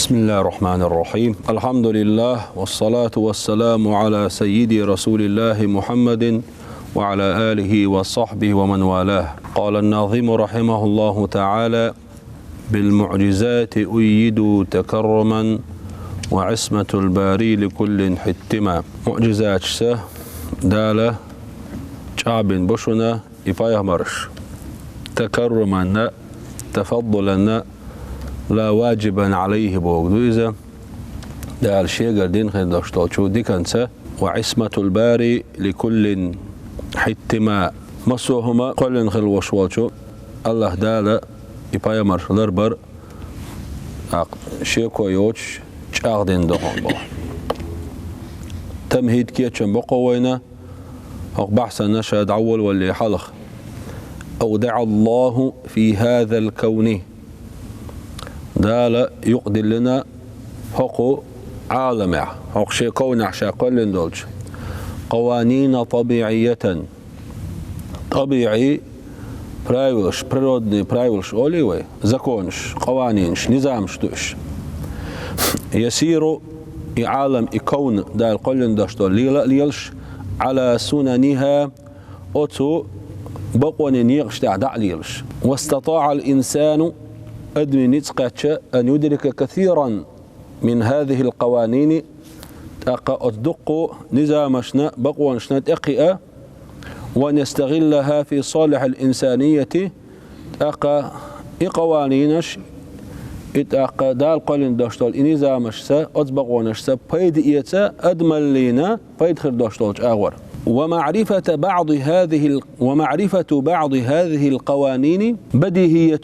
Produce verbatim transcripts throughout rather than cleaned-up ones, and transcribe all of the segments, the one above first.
بسم الله الرحمن الرحيم. الحمد لله، والصلاة والسلام على سيدي رسول الله محمد وعلى آله وصحبه ومن والاه. قال الناظم رحمه الله تعالى: بالمعجزات أيدوا تكرما وعصمة الباري لكل حتما. Муъжизаташца Дала чӀагӀбина бу шуна и пайхамараш. تكرما، تفضلا، لا واجبا عليه бохург ду иза. Дала шегара дина хир долуш долчу диканца. وعصمة الباري لكل حتما. Массо а хӀума кхоьллина хила волуш волчу АллахӀ Дала и пайхамарш ларбар, тӀаккха шеко йоцуш чӀагӀдина ду хьуна боху. ТамхӀид кечам боккху вайна, хӀокху бахьсана ша дӀаволавалале хьалха. أودع الله في هذا الكون. Дала юкъадиллина хӀокху Ӏаламехь, хӀокху шен ковнехь ша кхоьллина долчу, قوانين طبيعية. ТӀабиӀи правилаш, природные правилаш олий вай, законаш, къаванинаш, низамаш ду уьш. يسير, и Ӏалам, и ковн Дала кхоьллина долуш долу лела а лелаш, على سننها, оцу бакъонийн некъаш тӀехь дӀа а лелаш. واستطاع الإنسان, адамийн ницкъ кхаьчча, أن يدرك كثيرا من هذه القوانين, тӀаккха оцу дуккха низамашна, бакъонашна тӀекхиа, وأن يستغلها في صالح الإنسانية, тӀаккха и къаванинаш, и тӀаккха Дала кхоьллина долуш долу и низамашца, оцу бакъонашца пайда эца адамаллина пайда хир долуш долчу агӀор. ومعرفة بعض هذه ال-، ومعرفة بعض هذه القوانين بديهية.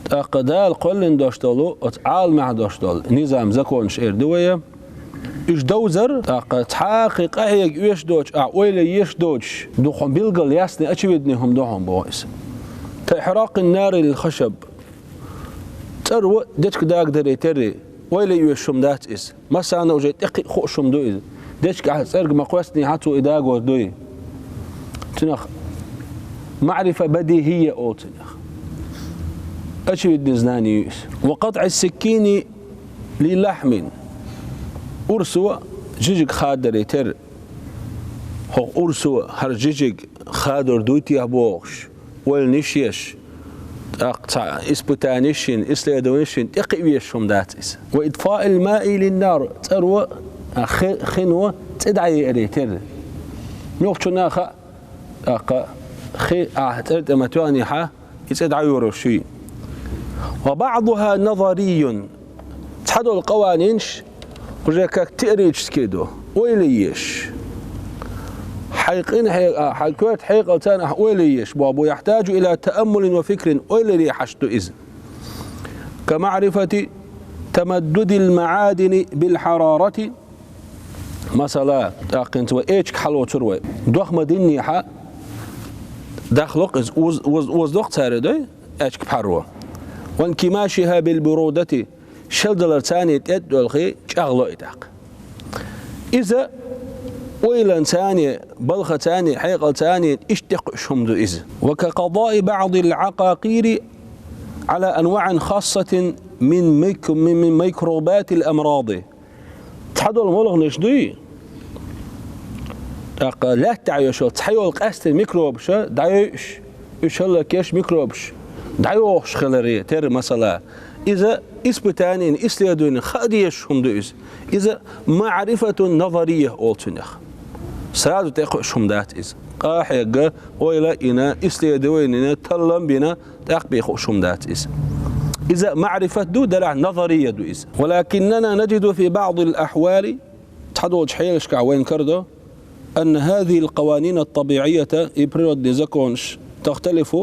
ТӀаккха Дала кхоьллина долуш долу, оцу Ӏаламехь долуш долу низам, законаш эр ду вай, уьш довзар, тӀаккха цхьа а кхин къахьега оьшуш доцуш, ахь ойла еш доцуш ду хьуна, билггал ясный, очевидный хӀума ду хьуна боху иза. كإحراق النار الخشب. ЦӀерво дечка дагадаре терра, ойла еш хӀума дац иза. Массарна уже тӀекхиа хууш хӀума ду иза. Дечка ахь цӀерга ма кхоьссинехь а цо и дагор дуй. Цунах маърифа бадихӀийя олу цунах. Очевидное знание ю иза. وقطع السكين للحم. Урсо жижиг хадаре терра. ХӀокху урсо хӀара жижиг хадор дуй техьа бохуш, ойланаш еш, тӀаккха цхьа испытанеш йина, исследованеш йина, тӀекхиа везаш хӀума дац иза. وإطفاء الماء للنار, цӀерво, а, хи-, хино цӀе дӀаеаре терра. Муьлххачунна а хаьа, тӀаккха хи ахь цӀера тӀе ма тоьхнехь а, и цӀе дӀайоьруш юй. وبعضها نظري. Цхьадолу къаванинаш уже как теоретически ду, ойла еш. Хьайн къина хье-, а, хьайн коьрта хьекъал царна ахь ойла еш боху бу, يحتاج إلى تأمل وفكر, ойларе хьашт ду иза. كمعرفة تمدد المعادن بالحرارة. Масала, тӀаккха хӀинца вай эчиг хьалоцур вай. Дох ма диннехь а, дахло-кх иза, оз-, оз-, оздо-кх цара дой, эчиг пхьаро. وانكماشها بالبرودة, шелдалар царна тӀе а доьлхий, чӀагӀло и тӀаккха. Иза ойланца а, балхаца а, хьекъалца а иштта тӀекхуьуш хӀума ду иза. وكقضاء بعض العقاقير على أنواع خاصة من ميك-، من، من ميكروبات الأمراض. Цхьадолу молханаш дуй, тӀаккха лаьттахь йолуш йолу цхьайолу къаьсттина микробаш дӀайойуш, уьш хӀаллакъеш микробаш дӀайохуш хиларе терра, масала, иза испытанина, исследованина хаа дезаш хӀума ду иза. Иза маърифатун назария олу цунах. Сразу тӀекхуьуш хӀума дац иза. Къахьегна, ойла а йина, исследование а йина, таллам а бина, тӀаккха бен хууш хӀума дац иза. Иза маърифат ду, делахь назария ду иза. ولكننا نجد في بعض الأحوال, цхьадолчу хьелашкахь вайна карадо, أن هذه القوانين الطبيعية, и природный законаш, تختلف,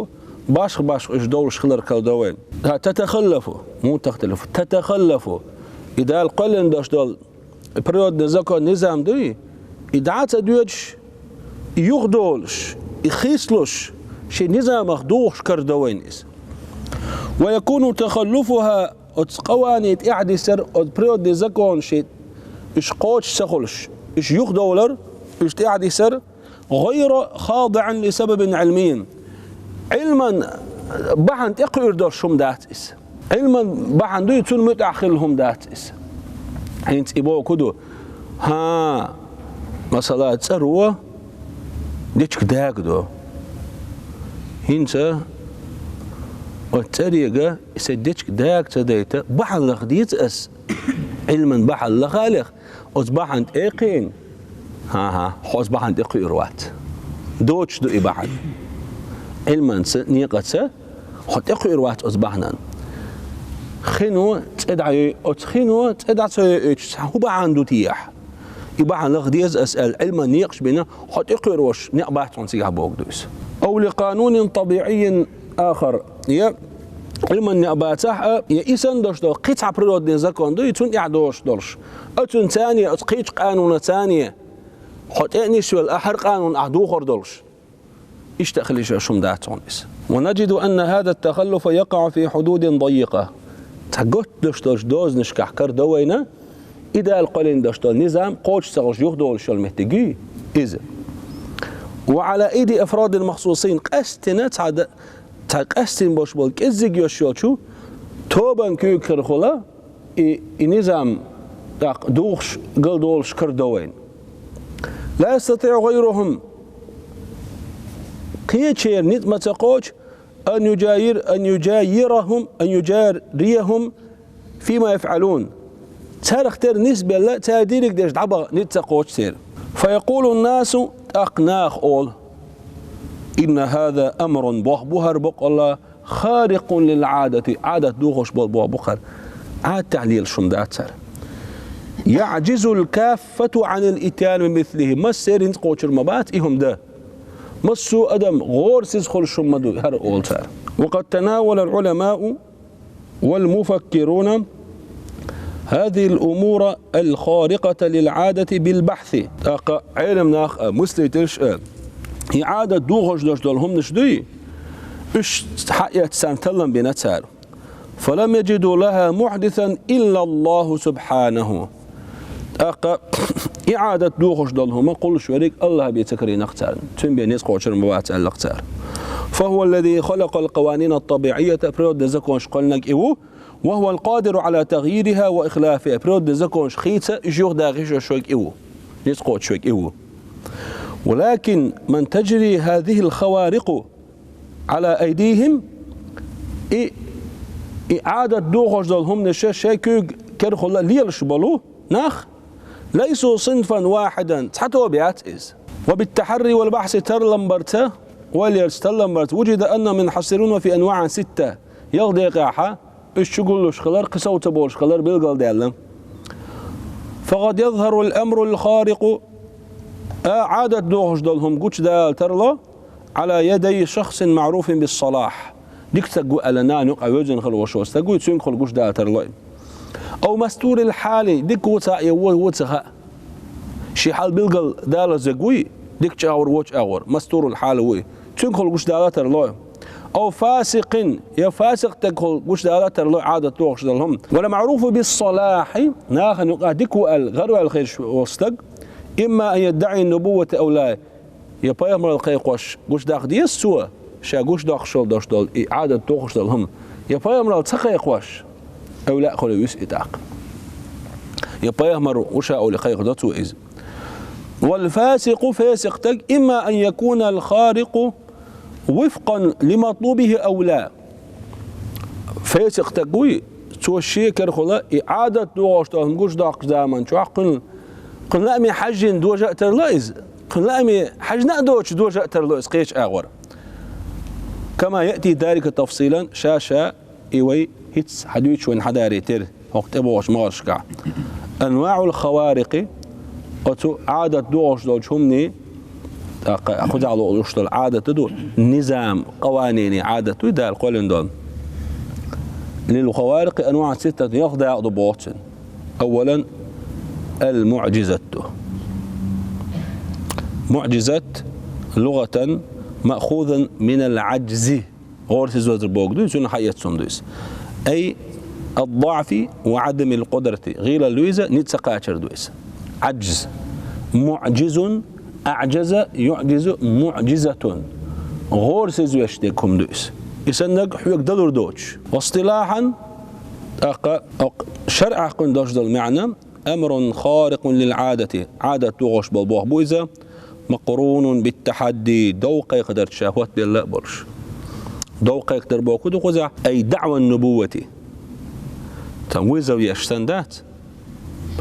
башха-башха уьш довлуш хилар карадо вайна. ХӀа, تتخلف, муха تختلف, تتخلف, и Дала кхоьллина долуш долу природный закон, низам дуй, и дӀа а ца доьдуш, и юхадолуш, и хислуш, шен низамах духуш карадо вайна иза. ويكون تخلفها, оцу къаванин тӀаьхьадисар, оцу природный законаш, уьш кхочуш ца хуьлуш, уьш юхадовлар, уьш тӀаьхьадисар, غير خاضع لسبب علمي. Ӏилман бахьана тӀекхуьур долуш хӀума дац иза. Ӏилман бахьана дуй, цунна муьтӀахь хилла хӀума дац иза. ХӀинца и боху ду. ХӀа, масала, цӀаро дечиг дагадо. ХӀинца оцу цӀарега и сан дечиг дага ца дайта, бахьана лаха деза ас. Ӏилман бахьана лаха а леха, оцу бахьана тӀе а кхиъна. ХӀан-хӀа, хьо оцу бахьана тӀе кхуьур вац. Доцуш ду и бахьана. Ӏилманца, некъаца хьо тӀе кхуьур вац оцу бахьанан. Хино цӀе дӀайой, оцу хино цӀе дӀа ца йоуьйтуш, хӀун бахьана ду техьа? И бахьана лаха деза ас аьлла, Ӏилман некъаш бина, хьо тӀе кхуьур волуш некъ бац хьуна цигахь бохург ду иза. أو لقانون طبيعي آخر. Я Ӏилман некъ бацахь а, я и санна долуш долу кхин цхьа природный закон ду, и цунна тӀехь долуш долуш. Оцунна царна, оцу кхечу къануна царна, хьо тӀе а нисвелла, ахь хӀара къанун ахь духур долуш. Иштта а хила йиш йолуш хӀума дац хьуна иза. ونجد أن هذا التخلف يقع في حدود ضيقة. Цхьа готта долуш долчу дозанашкахь карадо вайна, и Дала кхоьллина долуш долу низам кхочуш ца хуьлуш юхадолуш йолу меттиг ю иза. وعلى أيدي أفراد مخصوصين, къаьстина цхьа д-, цхьа къаьстина болуш болу кӀеззиг йолуш йолчу тобанан куьйгахула и, и низам тӀаккха духуш, галдолуш карадо вайна. لا يستطيع غيرهم, кхечеран ницкъ ма ца кхочу, أن يجاير، أن يجايرهم، أن يجاريهم فيما يفعلون. Царах тера нисбелла, цара дийриг деш дӀабаха ницкъ ца кхочу церан. فيقول الناس, тӀаккха наха олу: إن هذا أمر, боху бу хӀара бакъалла, خارق للعادة, Ӏадат духуш болу боху бу хӀара. Ӏадатехь лелаш хӀума дац хӀара. يعجز الكافة عن الإتيان بمثله. Массеран ницкъ кхочур ма бац и хӀума дан. Массо а адам гӀорасиза хуьлуш хӀума ма ду хӀара, олу цара. وقد تناول العلماء والمفكرون هذه الأمور الخارقة للعادة بالبحث. ТӀаккха Ӏелам нах а, муслийташ а, и Ӏадат духуш долуш долу хӀуманаш дуй, уьш хьаэцна, царна таллам бина цара. فلم يجدوا لها محدثا إلا الله سبحانه. ТӀаккха и Ӏадат духуш долу хӀума кхуллуш верриг АллахӀ бен ца карийнакх царна. Цуьнан бен ницкъ кхочур ма бац аьллакх цара. فهو الذي خلق القوانين الطبيعية, природный законаш кхоьллинарг и ву. وهو القادر على تغييرها وإخلافها. Природный законаш хийца, уьш юхадахийтуш верг и ву. Ницкъ кхочуш верг и ву. ولكن من تجري هذه الخوارق على أيديهم, и, и Ӏадат духуш долу хӀуманаш шайн куьйга керахула лелаш болу нах, ليسوا صنفا واحدا, цхьа тоба яц иза. وبالتحري والبحث, тарлам барца, ойла ярца, таллам барца, وجد أنهم ينحصرون في أنواع ستة, ялх декъехь уьш чугуллуш хилар, кхин сов ца болуш хилар билгалдаьлла. فقد يظهر الأمر الخارق, а, Ӏадат духуш долу хӀума гучудала тарло, على يدي شخص معروف بالصلاح. Дика стаг ву аьлла, нахана юкъахь вевзина хила волуш волу стаг ву, цуьнгахула гучудала тарло и. أو مستور الحال, дика ву ца хаьа, вон ву ца хаьа. Шен хьал билгалдалазарг вуй, дика чӀагӀвар, вочу агӀор, مستور الحال вуй. Цуьнгахула гучудала тарло и. أو فاسق, я фасикъ стагахула гучудала тарло и Ӏадат духуш долу хӀума. والمعروف بالصلاح, нахана юкъахь дика ву аьлла, гӀараваьлла хезаш волу стаг, إما أن يدعي النبوة أو لا. Я пайхамаралла кхайкхош гучудаккха деза цо, ша гучудоккхуш долуш долу и Ӏадат духуш долу хӀума. Я пайхамаралла ца кхайкхош, أو لا хуьлуш вуьсу и тӀаккха. Я пайхамар ву ша олий кхайкхадо цо иза. والفاسق, фасикъ стаг, إما أن يكون الخارق وفقا لمطلوبه أو لا. Фасикъ стаг вуй, цо шен керахула и Ӏадат духуш долу хӀума гучудоккхучу заман чохь кхуьнан, кхуьнан лааме хьаьжжина дожа а тарло иза, кхуьнан лааме хьаьжжина а доцуш дожа а тарло иза кхечу агӀор. كما يأتي ذلك تفصيلا, ша-ша и вай хӀинцца хьадуьйцуш вайн хьадаре тера, хӀокху тӀебогӀучу магӀаршкахь. أنواع الخوارق, оцу Ӏадат духуш долчу хӀуманийн, тӀаккха кхузахь луъуш долу Ӏадат ду, низам, къаванини Ӏадат ду, Дала кхоьллина долу. للخوارق أنواع ستة, ялх дакъа ду боху цуьнан. أولا, المعجزة. МуӀжизат, لغة, مأخوذ من العجز. ГӀорасизвазар бохург ду иза, цунах хьаэцна хӀума ду иза. أي الضعف وعدم القدرة. ГӀийлалла ю иза, ницкъ ца кхачар ду иза. عجز. معجز, أعجز, يعجز, معجزة. ГӀорасизвеш дерг хӀума ду иза. И саннарг хьоьга далур доцуш. واصطلاحا, ТӀаккха шарӀехь кхуьнан долуш долу маьӀна: амрун харикъун лил Ӏадати, Ӏадат дохош болу болх бу иза, макърунун бит тахьадди, дов кхайкхадарца ша хӀоттаделла а болуш. Дов кхайкхадар бохург ду кхузахь, ай даъван нубуввати. Цхьа вызов еш санна дац,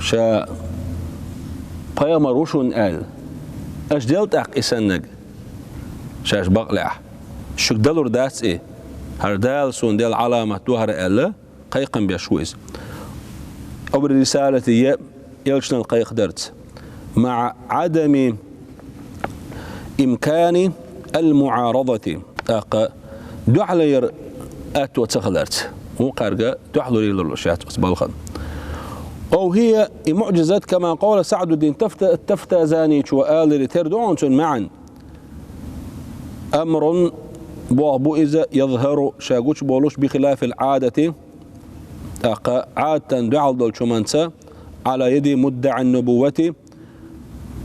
ша пайхамар ву шуна аьлла. Аша дел тӀаккха и саннаг, шаьш бакълехь, шуьга далур дац и, хӀара Дала суна делла Ӏаламат ду хӀара аьлла, кхайкхам беш ву иза. Ав рисалати, я элчанал кхайкхадарца, маъа Ӏадами имкани ал-муӀарадати, тӀаккха дуьхьал яр аьтто ца хиларца. Вукхаьрга дуьхьал лур йилур луш яц оцу балхана. Ав хӀия, и муӀжизат, кама къала Саъдуддин Тафта-, Тафтазаничо аларе тера ду хьуна цуьнан маьӀна. Амрун, болх бу иза, язхару, ша гучуболуш, бихилафил Ӏадати, тӀаккха Ӏадатан дуьхьал долчу хӀуманца, Ӏала яди муддаӀин нубуввати,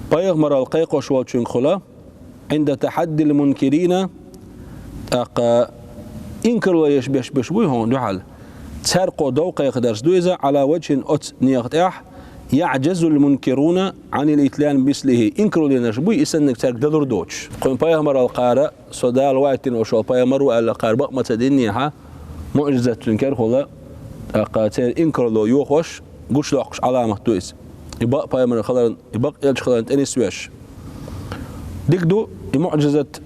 пайхамарал кхайкхош волчуьнгахула, Ӏинда тахьаддил мункирина, тӀаккха инкарло еш беш беш буй хьуна дуьхьал. Цаьрга кхо дов кхайкхадарца ду иза, Ӏала ваджхӀин, оцу нехан тӀехь, яӀжазул мункируна Ӏанил итьяни бимислихӀи, инкарло динарш буй, и саннаг цаьрга далур доцуш. Кхуьнан пайхамарал кхара, со Дала ваийтина волуш волу пайхамар ву аьлла, кхара бакъ ма ца динехьа, муӀжизат цуьнан кара хуьлу, тӀаккха церан инкарло йохош, гучудоккхуш Ӏаламат ду иза. И бакъ пайхамар хиларна, и бакъ элча хиларна тӀе нисвеш. Дика ду, и муӀжизат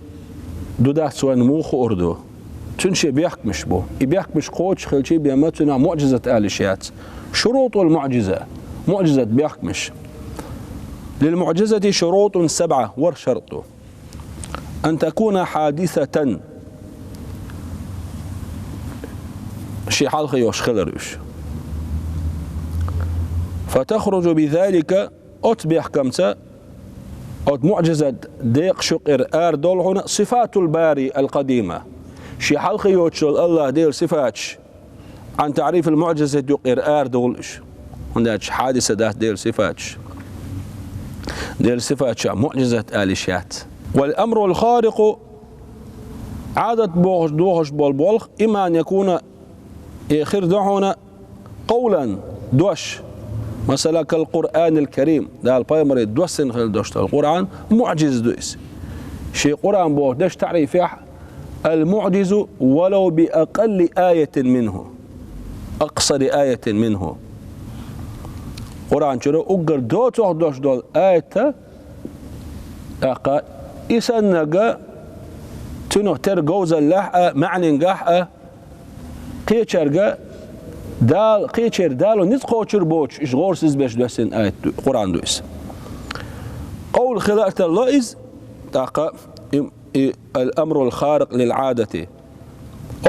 ду дац вайна муха хуур ду. Цуьнан шен бехкамаш бу. И бехкамаш кхочуш хилчий бен ма цунах муӀжизат ала йиш яц. ШурутӀул муӀжиза, муӀжизат бехкамаш. Лил муӀжизати шурутӀун сабӀа, ворхӀ шарт ду. Ан такуна хьадисатан, шен хьалха йолуш хилар уьш. Фатахружу бизалика, оцу бехкамца, оцу муӀжизат декъашна юкъара арадолу хьуна сифатул бари ал-къадима, шен хьалха йоцуш йолу АллахӀ Делан сифаташ, Ӏан таӀрифил муӀжизати, юкъара арадолу уьш. ХӀунда аьлча хьадиса дац Делан сифаташ. Делан сифаташах муӀжизат ала йиш яц. Вал амрул харикъу, Ӏадат бохуш, дохуш болу болх, имма ан якуна, и хир ду хьуна, къовлан, дош, масала, кал Къуръанил Карим, Дала пайхамаре доссина хилла дош долу Къуръан, муӀжиза ду иза. Шен Къуръан боху деш таӀрифехь, ал-муӀжизу валав би акъалли аятин минху, акъсари аятин минху. Къуръан чуьра уггар доцох дош долу аят, тӀаккха и саннага цуьнах тера говзаллехь а, маьӀнингахь а, кхечаьрга Дала, кхечеран Дала ницкъ кхочур боцуш, иша гӀорасиз беш доьссина аят ду, Къуръан ду иза. Къовла хила а тарло иза, тӀаккха и, и ал-амрул харикъ лил Ӏадати.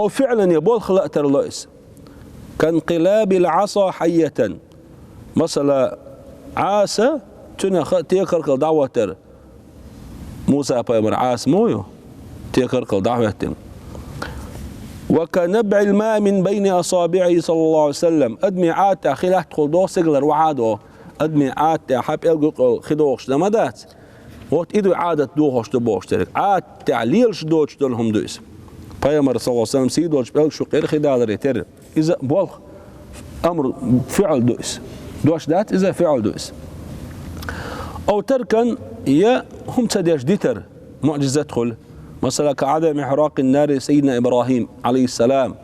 Ав фиълан, я болх хила а тарло иза. Кан къилабил Ӏаса хьайятан. Масала, Ӏаса, цуьнах текаркал дӀахӀоттар. Муса-пайхамар Ӏаса ма ю, текаркал дӀахӀоьттина. Ва ка набӀил ма мин байна асабиӀи, саллаллаху Ӏалайхи ва саллам, адамийн Ӏадатехь хи лаьттахула догӀу, сигалара вахьа а догӀу, адамийн Ӏадатехь пӀелг юкъа хи догӀуш дан ма дац. Вот и ду Ӏадат дохош ду бохуш дерг. Ӏадатехь лелаш доцуш долу хӀума ду иза. Пайхамар, саллаллаху Ӏалайхи ва саллам, сий долчу пӀелгаш юкъара хи даларе терра. Иза болх, амр, фиъл ду иза. Дош дац, иза фиъл ду иза. Ав таркан, я хӀума ца деш дитар, муъжизат хуьлу. Масала, ка Ӏадами хьиракъин нари сайидина ИбрахӀим, Ӏалайхиссалам.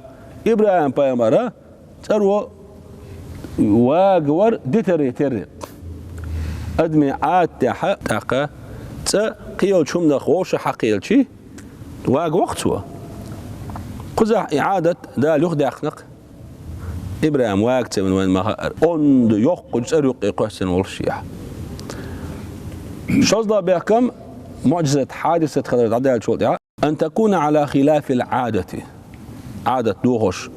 ИбрахӀим-пайхамара цӀаро вагавар дитаре терра. Адамийн Ӏадатехьа тӀаккха цӀа кхийолчу хӀуманах вовшах хьакхийлчи, вагавоккху цо. Кхузахь и Ӏадат Дала юхадаьккхина-кх. ИбрахӀим вага ца вина вайн ма хаьара. Онда йоккхачу цӀар юккъе кхоьссина волуш яхь. ШозлагӀа бехкам, муъжизат, хьадисат хилар дӀадаьллачул тӀаьхьа. Ан такуна Ӏала хилафил Ӏадати. Ӏадат дохош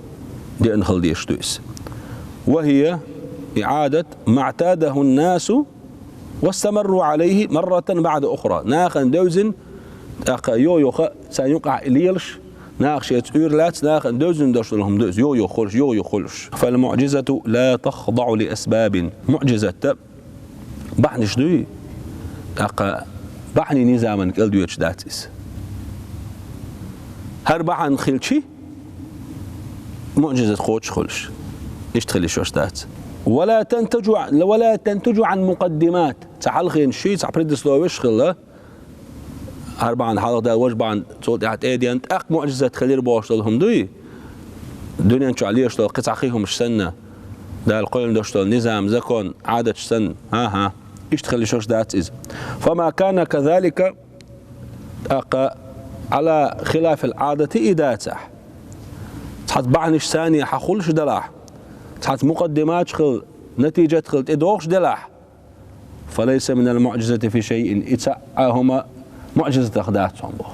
деана хила дезаш ду иза. Ва хия, и Ӏадат, маътадаху ннасу вастамарру Ӏалайхи марратан баъда ухра. Нахана девзина, тӀаккха йо-йоха, царна юкъахь и лелаш, наха шеца Ӏуьйра лаьцна, нахана девзина дош долу хӀума ду иза, йо-йоха хуьлуш, йо-йоха хуьлуш. Фал муъжизату ла тахдаъу ли асбабин. Муъжизат бахьанаш дуй, тӀаккха бахьанийн низаман кӀел доьдуш дац иза. ХӀара бахьана хилчи, муъжизат кхочуш хуьлуш. Иштта хила йиш йолуш дац. ولا تنتج، ولا تنتج عن مقدمات. Цхьа хьалхенаш, цхьа предусловеш хилла, хӀара бахьана хьалха даьлла, важа бахьана цул тӀаьхьа тӀедеана, тӀаккха муӀжизат хилира бохуш долу хӀума дуй? Дуьнен чохь лелаш долу кхин цхьа хи хӀумаш санна, Дала кхоьллина долуш долу низам, закон, Ӏадаташ санна. ХӀан-хӀа. Иштта хила йиш йолуш дац иза. فما كان كذلك، тӀаккха على خلاف العادة и дацахь. Цхьацца бахьанаш санна хьахуллуш делахь, цхьацца мукъаддиматаш хилла, натижат хилла тӀедогӀуш делахь, فليس من المعجزة في شيء. И цхьа а хӀума муӀжизатах дац хьуна боху.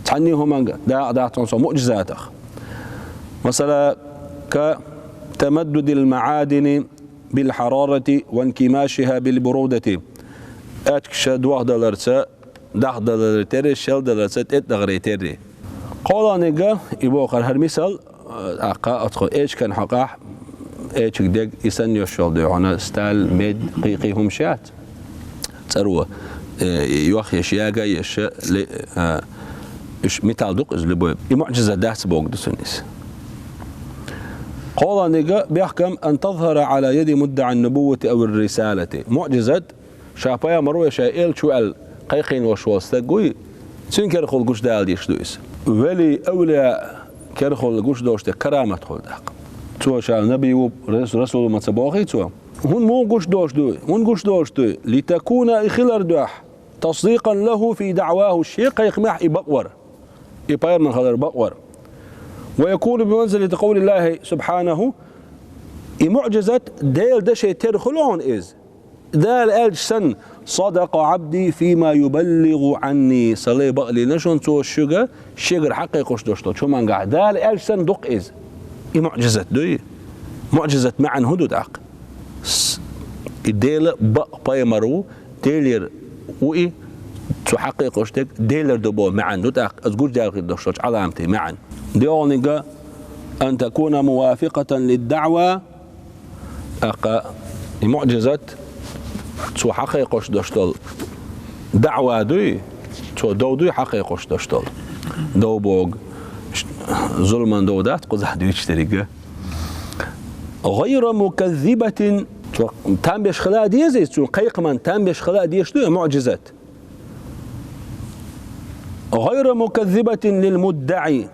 Цхьанний хӀуманга дакъа дац хьуна цо муӀжизатах. Масала, كتمدد المعادن بالحرارة وانكماشها بالبرودة. Аьчкаша дохдаларца, дахдаларе терри, шелдаларца тӀетӀадахаре терри. КхоалгӀаниг, и боху хӀара мисал, тӀаккха оцу эчкан хьокъехь, эчиг дерг и санна йолуш йолу дуй хьуна, сталь, медь, кхин-кхин хӀумаш яц. ЦӀаро, э, йохъеш, яга еш, ле-, э, уьш металл ду-кх иза любой. И муӀжизат дац бохург ду цунна иза. КхоалгӀаниг бехкам أن تظهر على يد مدعي النبوة أو الرسالة. МуӀжизат ша пайхамар ву, ша элча ву аьлла кхайкхийна волуш волу стаг вуй, цуьнан керахула гучудала дезаш ду иза. Вели, эвлия керахула гучудолуш дерг карамат хуьлу тӀаккха. Цо ша наби ву, рас-, расул ву ма ца бохий цо. ХӀунда муха гучудолуш дуй? ХӀунда гучудолуш дуй? لتكون, и хилар дуьхьа, تصديقا له في دعواه, шен кхайкхамехь и бакъвар. И пайхамар хилар бакъвар. ويكون بمنزلة قول الله سبحانه, и муӀжизат Делан даше тера хуьлу хьуна иза. Дала аьлча санна: صدق عبدي فيما يبلغ عني. Сан лай бакълийна шуна, цо шуьга шегара хьакхайкхош долуш долчу хӀумангахь. Дала аьлча санна ду-кх иза. И муӀжизат дуй? МуӀжизат маьӀна хӀун ду тӀаккха? С-, и Делан бакъ пайхамар ву, Делера ву и, цо хьакхайкхош дерг Делера ду боху маьӀна ду тӀаккха, аса гучудаьлла хир долуш долчу Ӏаламатийн маьӀна. ДоьалгӀаниг: أن تكون موافقة للدعوى. ТӀаккха и муӀжизат, цо хьакхайкхош долуш долу даӀва дуй, цо дов дуй хьакхайкхош долуш долу. Дов боху, ш-, зуламан дов дац кхузахь дуьйцуш дерг. غير مكذبة, цо там беш хила а деза иза, цуьнан кхайкхаман там беш хила а дезаш ду и муӀжизат. غير مكذبة للمدعي.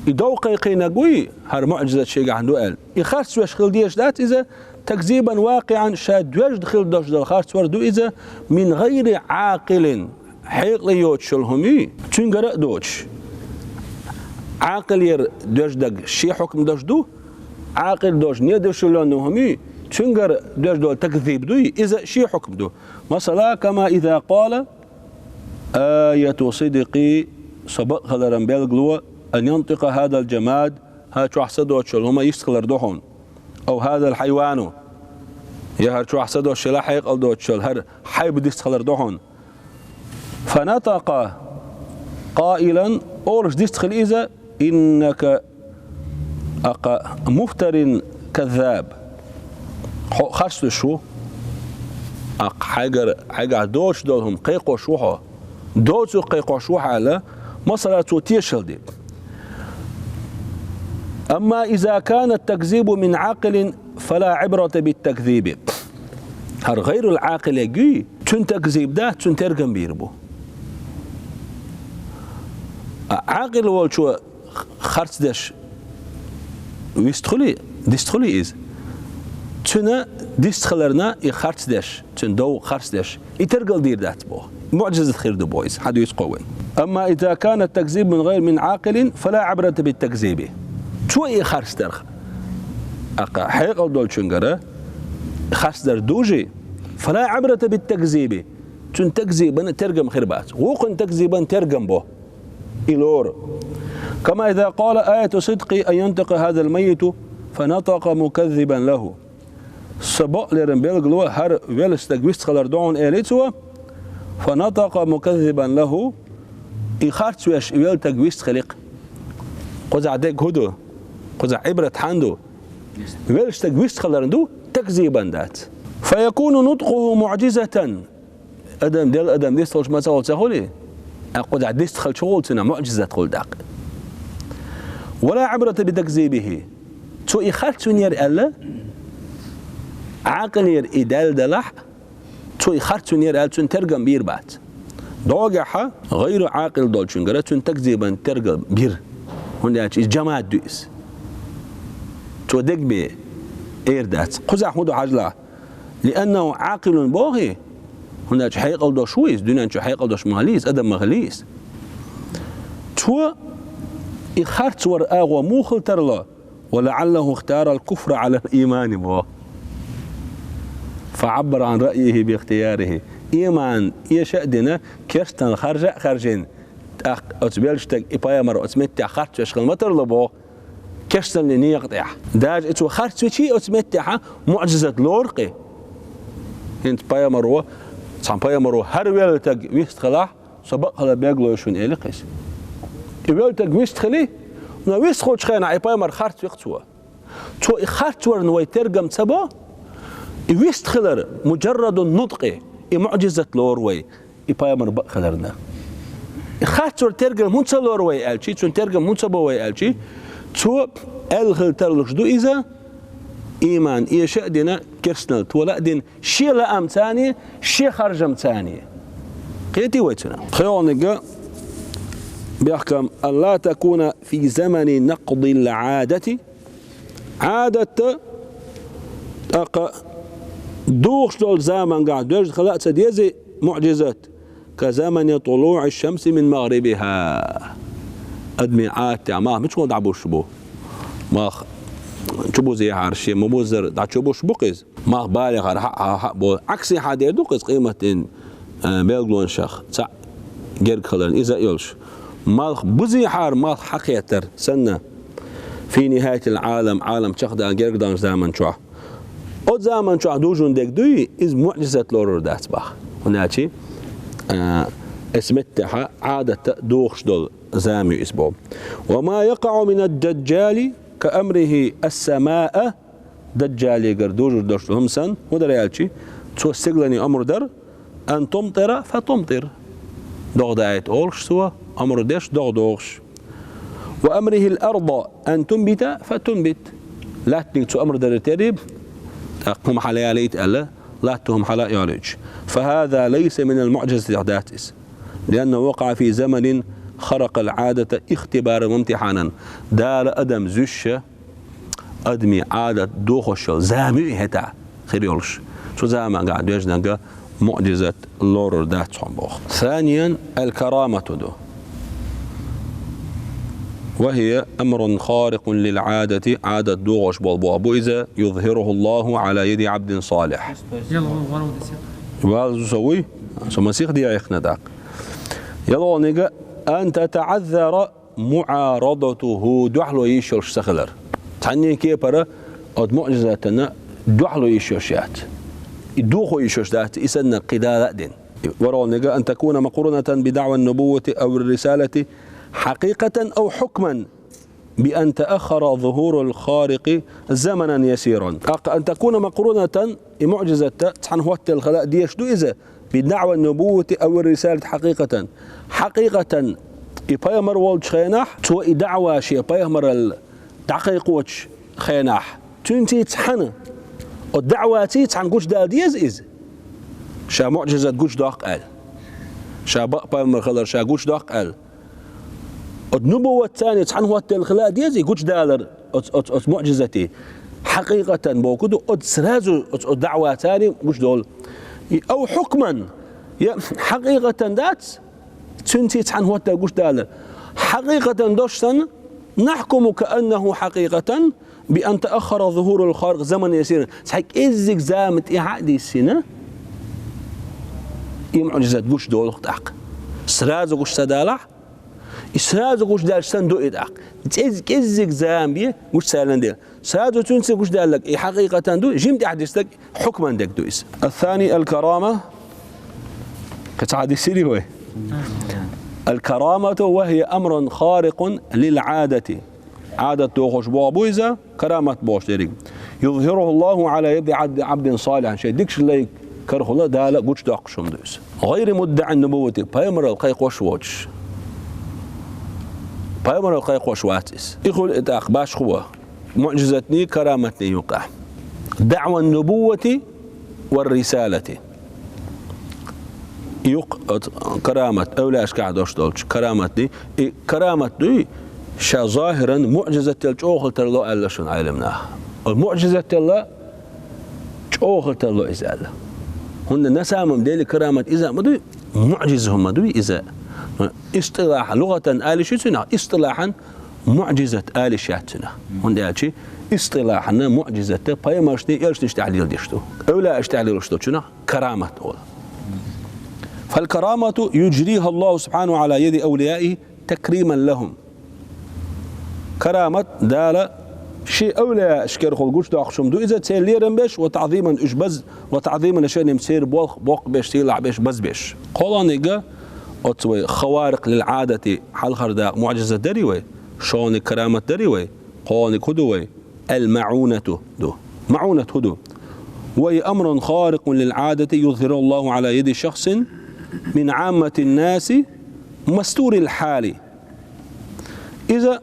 И дов кхайкхийнарг вуй, хӀара муӀжизат шегахь ду аьлла, и харцвеш хила дезаш дац иза, تكذيبا واقعا, ша доьжна хила долуш долу харцвар ду иза, من غير عاقل, хьекъале йоцуш йолу хӀума юй, цуьнгара а доцуш. Ӏакъилера доьжнарг шен хьукам долуш ду, Ӏакъил долуш недешуьйлонна хӀума юй, цуьнгара доьжна долу такзиб дуй, иза шен хьукам ду. Масала, كما إذا قال آية صدق, со бакъ хиларан билгало, أن ينطق هذا الجماد, хӀара чохь са доцуш йолу хӀума йист хилар ду хьуна. أو هذا الحيوان, я хӀара чохь са доцуш йолу, хьекъал доцуш йолу хӀара хьайба дист хилар ду хьуна. فنطق قائلا, олуш дист хила иза, إنك أقع مفتر كذاب. Хьо харц дуьш ву. Аккха хьайгара, хьайгахь доцуш долу хӀума кхайкхош ву хьо. Доцург кхайкхош ву хьо аьлла, масала, цо тешалла де. أما إذا كان التكذيب من عاقل فلا عبرة بالتكذيب. ХӀара гӀайрул Ӏакъиле гуй, цуьнан такзиб дац, цуьнан тергам бийр бу. А Ӏакъил волчо харц деш вист хуьлий, дист хуьлий иза? Цуьнан дист хиларна и харц деш, цуьнан дов харц деш, и тергал дийр дац боху. МуӀжизат хир ду боху иза, хьан дуьйцу кхо вайн. أما إذا كان التكذيب من غير من عاقل فلا عبرة بالتكذيب. Цо и харц дарх, аккха хьекъал долчуьнгара харц дар дужий, فلا عبرة بالتكذيب. Цуьнан такзибан тергам хир бац. Вукхун такзибан тергам бо. И лору. كما إذا قال آية صدق أن ينطق هذا الميت فنطق مكذبا له. Со бакълеран билгало хӀара велла стаг вист хилар ду хьуна, элий цо, فنطق مكذبا له, и харц веш и велла стаг вист хили-кх. Кхузахь дерг хӀун ду? Кхузахь Ӏибрат хьан ду? Велла стаг вист хиларна ду, такзибан дац. فيكون نطقه معجزة. Адам, Делан адам дист хилча ма ца хуьлу, ца хуьлий? Аккха кхузахь дист хилча хуьлу цуьнан, муӀжизат хуьлу тӀаккха. ولا عبرة بتكذيبه. Цо и харцвинера аьлла, Ӏакъилера и даьлла далахь, цо и харцвинера аьлла, цуьнан тергам бийр бац. ДӀогахьа гӀайру Ӏакъил долчуьнгара цуьнан такзибан тергам бир. ХӀунда аьлча иза жамад ду иза. Цо дегабе эр дац. Кхузахь хӀун ду хьажалахь? لأنه عاقل бохий, хӀунда аьлча хьекъал долуш ву иза, дуьнен чу хьекъал долуш ма хилий иза, адам ма хилий иза. Цо и харцвар агӀо муха хила тарло, ولعله اختار الكفر على الإيمان боху. فعبر عن رأيه باختياره. Иман эша а дина, керстанал харжа а харжина, тӀаккха оцу веллачу стага и пайхамар оцу меттехь харцвеш хила ма тарло боху. Керстаналлин некъа тӀехь. Даже и цо харцвичий оцу меттехь муӀжизат лору-кх. ХӀинца пайхамаро, цхьана пайхамаро хӀара велла стаг вистхилахь, со бакъ хилар билгало ю шуна, элира-кх иза. И велла стаг вистхили, но вистхилчу хенахь и пайхамар харцви-кх цо. Цо и харцварна вай тергам ца бо, и вистхилар, муджарраду нутӀкъи, и муӀжизат лору вай. И пайхамар бакъ хиларна. И харцвар тергам хӀунда ца лору вай аьлчи, цуьнан тергам хӀунда ца бо вай аьлчи, цо аьлла хила тарлуш ду иза, иман эша а дина, керстанал тола а дина, шен лаамцани, шен харжамцани. Кхетий вай цунах? ПхоьалгӀаниг бехкам, ألا تكون في زمن نقض العادة, Ӏадатта, тӀаккха духуш долчу замангахь доьжна хила а ца деза муӀжизат, كزمن طلوع الشمس من مغربها. Адамийн Ӏадатехь малх мичахула дӀабузуш бу? Малх чубузехьара шен ма-буззара дӀачубузуш бу-кх иза. Малх балехьара хьаъ, хьаъ, хьаъ бу. Ӏаксехьа дер ду-кх иза къематдийнан, а, билгалонашах цхьаъ герга хиларна иза а йолуш. Малх бузехьара малх хьакхетар санна, في نهاية العالم, Ӏалам чекхдаьлла герга долчу заман чохь. Оцу заман чохь дужун дерг дуй, иза муӀжизат лорур дац боху. ХӀунда аьлча, а, эс меттехьа Ӏадатта духуш долу зама ю иза боху. وما يقع من الدجال كأمره السماء, Даджалигара дужур долуш ду хӀума санна, хӀун дара аьлчи, цо стиглане омра дара, أن تمطر فتمطر. ДогӀа даийта олуш цо, омра деш догӀа догӀуш. وأمره الأرض أن تنبت فتنبت. Лаьттаниг цо омра дара тери, тӀаккха хӀума хьалаялийта аьлла, латта хӀума хьала а йолуьйтуш. فهذا ليس من المعجزة, дац иза. لأنه وقع في زمن خرق العادة اختبارا وامتحانا. Дала адам зуьйш, адамийн Ӏадат дохош йолу зама ю и хӀетахь хир йолуш. Цу замангахь доьжнарг муӀжизат лорур дац хьуна боху. ثانيا, аль-карамату ду. وهي أمر خارق للعادة, Ӏадат дохош болу боху бу иза, يظهره الله على يد عبد صالح. Ваза со вуй, со ма сиха дехьа яхна тӀаккха. ЯлхолгӀаниг, أن تتعذر معارضته, дуьхьало йиш йолуш ца хилар. Цхьанне кепара оцу муӀжизатана дуьхьало йиш йолуш яц. И дохо йиш йолуш дац, и санна кхидӀа а дина. ВорхӀалгӀаниг, أن تكون مقرونة بدعوى النبوة أو الرسالة حقيقة أو حكما بأن تأخر ظهور الخارق زمنا يسيرا. ТӀаккха أن تكون مقرونة, и муӀжизат цхьаьна хӀоттаделла хила а дезаш ду иза, بدعوى النبوة أو الرسالة حقيقة. Хьакъикъатан, и пайхамар волчу хенахь, цо и даӀва шен пайхамаралла дӀакхайкхочу хенахь, цуьнций цхьаьна, оцу даӀваций цхьаьна гучудала деза иза. Ша муӀжизат гучудоккху аьлла. Ша бакъ пайхамар хилар ша гучудоккху аьлла. Оцу нубувватца цхьаьна хӀоттаделла хила а деза и гучудалар оцу, оцу, оцу муӀжизатий. Хьакъикъатан бохург ду, оцу сразу оцу, оцу даӀваца гучудолу. И أو حكما, я хьакъикъатан дац, цуьнций цхьаьна хӀоттаделла гучудалар. Хьакъикъатан долуш санна, نحكم كأنه حقيقة بأن تأخر ظهور الخارق زمنا يسيرا. Цхьа кӀеззиг зама тӀаьхьа а диссина, и муӀжизат гучудолуш тӀаккха. Сразу гучу ца далахь, и сразу гучудаьлча санна ду и тӀаккха. КӀез-, кӀеззиг зама бен гучу ца ялан дела. Сразу цуьнца гучудаьлларг и хьакъикъатан ду, жима тӀаьхьа дисса дерг хьукман дерг ду иза. الثاني الكرامة. Кхин цхьа диссирий вай? الكرامة وهي أمر خارق للعادة. Ӏадат дохош боху бу иза, карамат бохуш дерриг. يظهره الله على يد عبد، عبد صالح. Шен дикачу лайн карахула Дала гучудоккхуш хӀума ду иза. غير مدعي النبوة, пайхамаралла кхайкхош воцуш. Пайхамаралла кхайкхош вац иза. И хуьлу и тӀаккха башхо. муӀжизатний, караматний юкъахь. دعوى النبوة والرسالة. Юкъ оцу карамат, эвлаашкахь дош долчу караматний, и карамат дуй, ша захиран муӀжизател чӀогӀа тарло аьлла шуна Ӏеламнаха. Оцу муӀжизател чӀогӀа тарло иза аьлла. ХӀунда на самом деле карамат иза ма дуй, муӀжиза хӀума дуй иза. Истилахь, лугӀатан алиш ю цунах, истилахьан муӀжизат алиш яц цунах. ХӀунда аьлча истилахьана муӀжизат пайхамаршний, элчанашний тӀехь леладеш ду. Эвлаашна тӀехь лелаш долчунах карамат олу. فالكرامة يجريها الله سبحانه على يد أوليائه تكريما لهم. Карамат Дала шен эвлаяашкарахула гучудоккхуш хӀума ду иза, церан лерам беш, وتعظيما, уьш баз-, وتعظيما لشأنهم, церан болх боккха беш, сийлахь беш, баз беш. КхоалгӀаниг оцу вай خوارق للعادة, хьалхара дакъа муӀжизат дарий вай, шолгӀаниг карамат дарий вай, кхоалгӀаниг хӀун ду вай? المعونة ду. МаӀунат хӀун ду? وهي أمر خارق للعادة يظهره الله على يد شخص من عامة الناس مستور الحال. Иза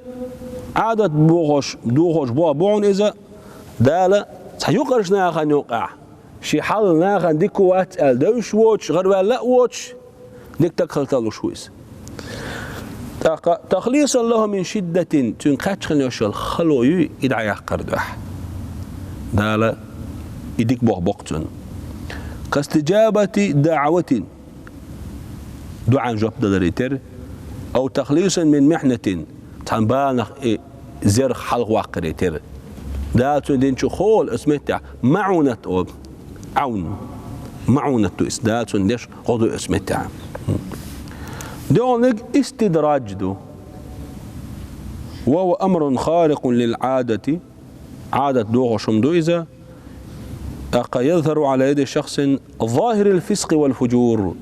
Ӏадат бохуш, духуш боху бу хьуна иза, Дала цхьа юкъарчу нахана юкъахь, шен хьал нахана дика вац аьлла девзаш воцуш, гӀараваьлла а воцуш, дика стаг хила тарлуш ву иза. ТӀаккха تخليصا له من شدة, цуьнга кхаьчна йолуш йолу хало юй, и дӀаяккхар дуьхьа. Дала и дика боху боккху цунна. كاستجابة دعوة, дуьхьан жоп даларе терра, أو تخليصا من محنة, цхьана баланах и зерх хьалхаваккхаре терра. Дала цунна динчу хӀолу оцу меттехь маӀунат олу. Ӏавн. МаӀунат ду иза. Дала цунна деш гӀо ду оцу меттехь. ДоьалгӀаниг истидрадж ду. وهو أمر خارق للعادة. Ӏадат дохуш хӀума ду иза. ТӀаккха يظهر على يد شخص ظاهر الفسق والفجور.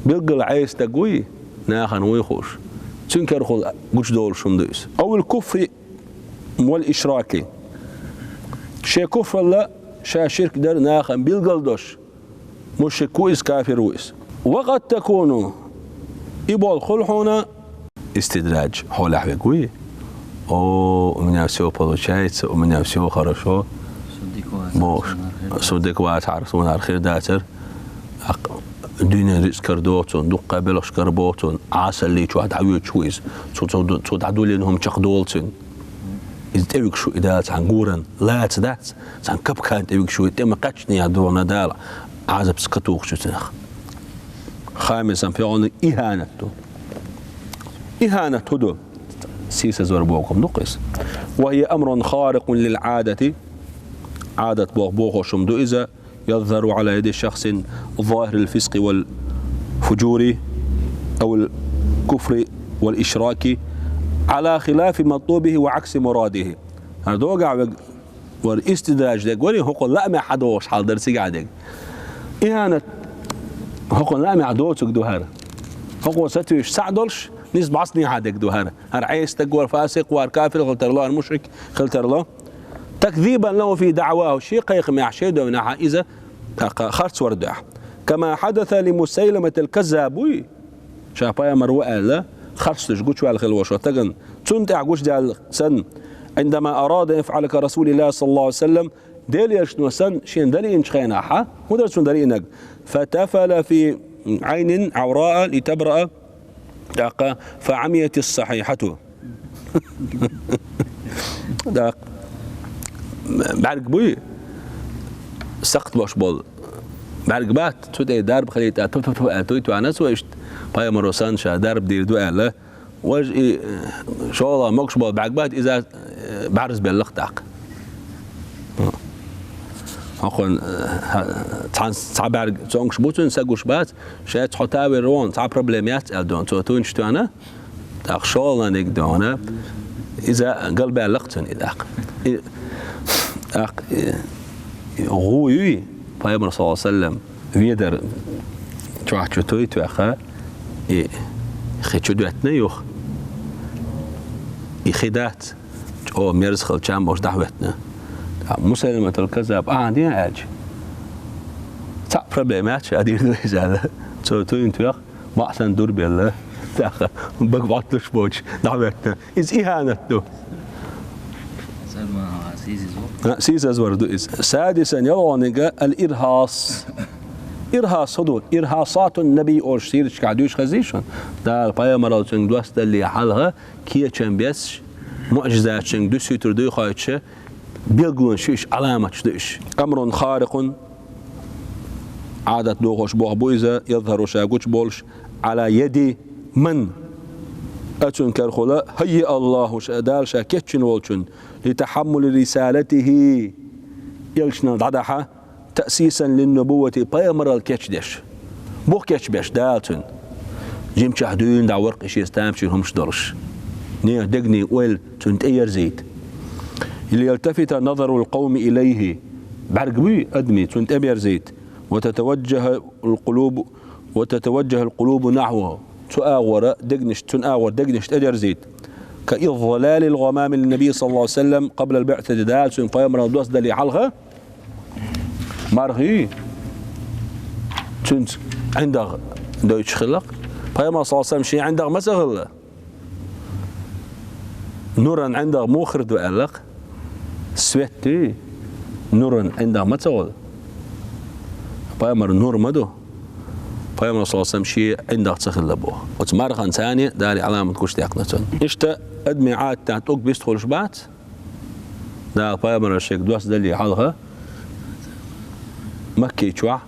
Билггал Ӏеса стаг вуй, нахана вуй хууш. Цуьнан карахула гучудолуш хӀума ду иза. أو الكفر والإشراك. Шен куфралла, ша ширк дар нахана билггал долуш, мушрик ву иза, кафир ву иза. وقد تكون, и болх хуьлу хьуна, истидрадж хьолехь верг вуй. О, у меня всё получается, у меня всё хорошо. Бохуш, со дика вацахьара, суна хӀара хир дацара. Аккха дуьненан рицкъ карадо цунна, дуккха белхаш карабо цунна, Ӏасаллий чохь дӀавоьдуш ву иза. Цо, цо, цо дӀадуллина хӀума чекхдолу цуьнан. Иза тӀевигаш ву и Дала цхьана гуран. Лаца дац, цхьана капкан тӀевигаш ву и, тӀе ма кхаьчнехь дуьхьал Дала Ӏазапца кхетухуш ю цунах. Хамисан, пхоьалгӀаниг ихӀанат ду. ИхӀанат хӀун ду? Сийсазвар боху хӀума ду-кх иза. وهي أمر خارق للعادة. Ӏадат боху бохуш хӀума ду иза. يظهر على يد شخص ظاهر الفسق والفجور أو الكفر والإشراك على خلاف مطلوبه وعكس مراده. ХӀара догахь верг вара истидрадж дерг вара, хӀокхунна лаамехь хьадогӀуш хьал дара цигахь дерг. ИхӀанат хӀокхунна лаамехь доцург ду хӀара. ХӀокхо сатуьйсуш цхьаъ долуш, нисбац нехьа дерг ду хӀара. ХӀара Ӏеса стаг вара, фасикъ вара, кафир хила тарло, хӀара мушрик хила тарло. تكذيبا له في دعواه, шен кхайкхамехь, шен девнехь иза тӀаккха харцвар дуьхьа. كما حدث لمسيلمة الكذاب, вуй? Ша пайхамар ву аьлла, харцдуьйш гучуваьлла хилла волчу стагана. Цунна тӀехь гучудаьлла санна, عندما أراد أن يفعل كرسول الله صلى الله عليه وسلم, Делан Элчано санна шена далийначу хенахь, хӀун дара цунна далийнарг? فتفل في عين عوراء لتبرأ, тӀаккха, فعميت الصحيحة. ТӀаккха, бӀаьрг буй, сакхт бош болу. БӀаьрг бац, цу тӀе дарба хилийта, ту-ту-ту аьлла, туй тоьхна цо иштта, пайхамаро санна ша дарба дийр ду аьлла, важа и, э, шолгӀа могуш болу бӀаьрг бац, иза, э, бӀаьрза белла-кх тӀаккха. ХӀокхунна, э, цхьан, цхьа бӀаьрг цомгуш бу цуьнан, са гуш бац, шаьш хьо тавер вон, цхьа проблема яц аьлла дуьйна, цо туьйнаш тоьхна, тӀаккха шолгӀаниг дуьйна, иза галбаьлла-кх цуьнан и тӀаккха. И, тӀаккха, и, и гӀу юй, пайхамар, саллаллаху Ӏалайхи ва саллам, ведар чохь чу туй тоьхна, и хи чу доьттина юха. И хи дац, чӀогӀа мерза хилла чам болуш дӀахӀоьттина. Ткъа Мусайлиматул Каззаб ахьа ден аьлча, цхьаъ проблема яц, ша дийр ду иза аьлла. Цо туйна тоьхна, маӀа санна дур белла. ТӀаккха бага бӀотталуш боцуш дӀахӀоьттина. Иза ихӀанат ду. А, сийсазвар ду иза. سادسا, ялхонега, الإرهاص. ИрхӀас хӀун ду? إرهاصات النبي олуш сираташкахь дуьйцуш хезний шуна? Дала пайхамарал цуьнга доссадалле хьалха кечам беш, муӀжизаташ цуьнга дуьсуьйтур дуй хьоьцуш, билгалонаш ю уьш, Ӏаламаташ ду уьш. أمر خارق, Ӏадат дохош болх бу иза, يظهر, ша гучуболуш, على يد من, оцунна карахула, هيأ الله, ша, Дала ша кечйина волчун, لتحمل رسالته, элчанал дӀадахьа, تأسيسا للنبوة, пайхамарал кечдеш. Бух кечбеш Дала цуьнан? Жимчохь дуьйна дӀа вара-кх и шен тамашийна хӀумаш долуш. Нехан дегнийн ойла цунна тӀеерзийта. ليلتفت نظر القوم إليه, бӀаьрг буй адамийн цунна тӀеберзийта. وتتوجه القلوب، وتتوجه القلوب نحوه. Цу агӀора дегнаш, цуьнан агӀора дегнаш тӀедерзийта. كإظلال الغمام للنبي صلى الله عليه وسلم قبل البعثة, Дала цуьнга пайхамарал доссадалле хьалха мархий цуьнца ӀиндагӀ дойтуш хилла-кх. Пайхамар, саллаллаху Ӏалайхи ва саллам, шен ӀиндагӀ ма ца хилла. Нуран ӀиндагӀ муха хир ду аьлла-кх? Свет дуй, нуран ӀиндагӀ ма ца хуьлу? Пайхамар нур ма ду. Пайхамар, саллаллаху Ӏалайхи ва саллам, шен ӀиндагӀ ца хилла боху. Оцу марханца Дала Ӏаламат гучудаьккхина цунна. Иштта адамийн Ӏадатехь тӀулг бист хуьлуш бац. Дала пайхамарал шега доссадалле хьалха Макки чохь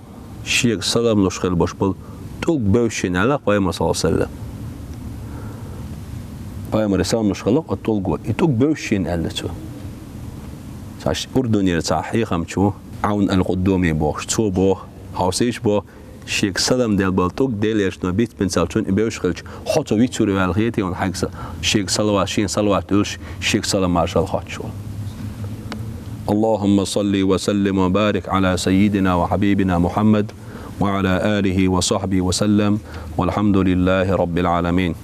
шега салам луш хилла болуш болу тӀулг бевзаш йина аьлла-кх пайхамар, саллаллаху Ӏалайхи ва саллам. Пайхамаре салам луш хилла-кх оцу тӀулго. И тӀулг бевзаш йина аьлла цо. Цхьа Урдунера цхьа хьехамча ву, Ӏавн ал-Къуддуми бохуш, цо боху, хьовсийша боху, шега салам делла болу тӀулг Делан Элчано бицбинчул цунна и бевзаш хилча, хьо цо вицвур ву аьлла хетий хьуна хьайга са-, шега салават, шена салават дуьллуш, шега салам маршалла хоттуш волу. اللهم صل وسلم وبارك على سيدنا وحبيبنا محمد وعلى آله وصحبه وسلم، والحمد لله رب العالمين.